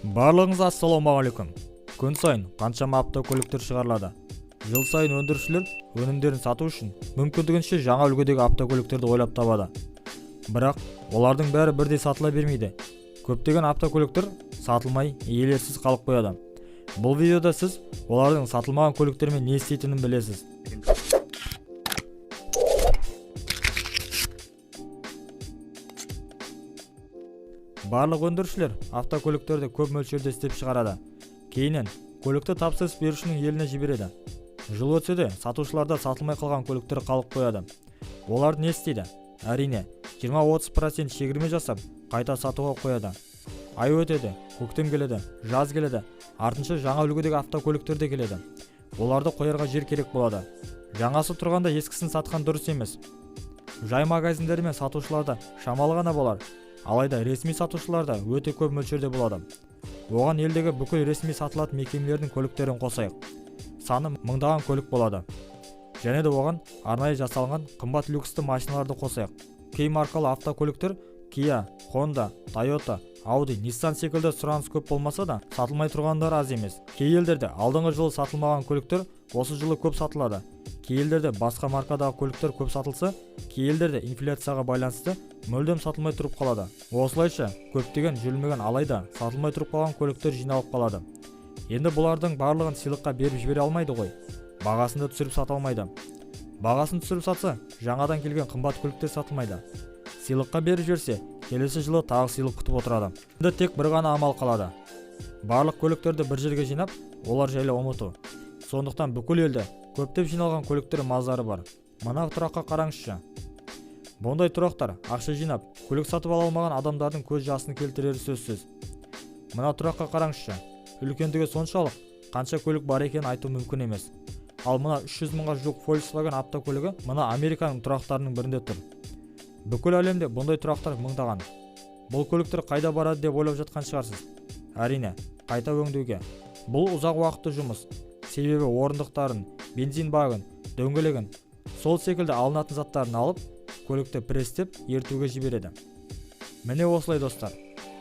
Барлығыңызға ассалаумағалейкум. Күн сайын қаншама автокөліктер шығарылады. Жыл сайын өндірушілер өнімдерін сату үшін мүмкіндігінше жаңа үлгідегі автокөліктерді ойлап табады. Бірақ олардың бәрі бірдей сатыла бермейді. Көптеген автокөліктер сатылмай, иелерсіз қалып қояды. Бұл видеода сіз олардың сатылмаған көліктермен не істейтінін білесіз. Барлық өндірушілер автокөліктерді көп мөлшерде істеп шығарады. Кейіннен көлікті тапсырыс берушінің еліне жібереді. Жыл өтсе де сатушыларда сатылмай қалған көліктер қалып қояды. Олар не істейді? Әрине, 20-30% шегірме жасап, қайта сатуға қояды. Ай өтеді, көктем келеді, жаз келеді, артынша жаңа үлгідегі автокөліктер де келеді. Оларды қоярға жер керек болады. Жаңасы тұрғанда ескісін сатқан дұрыс емес. Жай магазиндер мен сатушыларда шамалы ғана болар. Алайда ресми сатушыларда өте көп мөлшерде болады. Оған елдегі бүкіл ресми сатылатын мекемелердің көліктерін қосайық. Саны мыңдаған көлік болады. Және де оған арнайы жасалған қымбат люксті машиналарды қосайық. Кей маркалы автокөліктер Kia, Honda, Toyota, Audi, Nissan секілді сұраныс көп болмаса да сатылмай тұрғандар аз емес. Кей елдерде алдыңғы жылы сатылмаған көліктер осы жылы көп сатылады. Кей елдерде басқа маркадағы көліктер көп сатылса, кей елдерде инфляцияға байланысты мүлдем сатылмай тұрып қалады. Осылайша көптеген жүрілмеген алайда сатылмай тұрып қалған көліктер жиналып қалады. Енді бұлардың барлығын сыйлыққа беріп жібере алмайды ғой. Бағасын да түсіріп сата алмайды. Бағасын түсіріп сатса, жаңадан келген қымбат көліктер сатылмайды. Сыйлыққа беріп жіберсе, келесі жылы тағы сыйлық күтіп отырады. Енді тек бір ғана амал қалады. Барлық көліктерді бір жерге жинап, олар жайлы ұмыту. Сондықтан бүкіл елде көптеп жиналған көліктер мазары бар. Мына тұраққа қараңызшы. Бұндай тұрақтар ақша жинап, көлік сатып ала алмаған адамдардың көз жасын келтірері сөзсіз. Мына тұраққа қараңызшы. Үлкендігі соншалық, қанша көлік бар екенін айту мүмкін емес. Ал мына 300 мыңға жуық Volkswagen автокөлігі мына Американың тұрақтарының бірінде тұр. Бүкіл әлемде бұндай тұрақтар мыңдаған. Бұл көліктер қайда барады деп ойлап жатқан шығарсыз. Әрине, қайта өңдеуге. Бұл ұзақ уақытты жұмыс. Себебі орындықтарын, бензин багын, дөңгелегін, сол секілді алынатын заттарын алып, көлікті пресстеп ертуге жібереді. Міне осылай достар.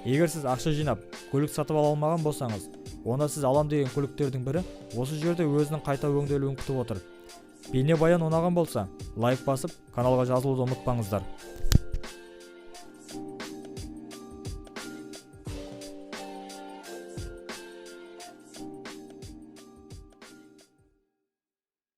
Егер сіз ақша жинап, көлік сатып ала алмаған болсаңыз, онда сіз алам деген көліктердің бірі осы жерде өзінің қайта өңделуін күтіп отыр. Бейнебаян ұнаған болса, лайк басып, каналға жазылуды ұмытпаңыздар.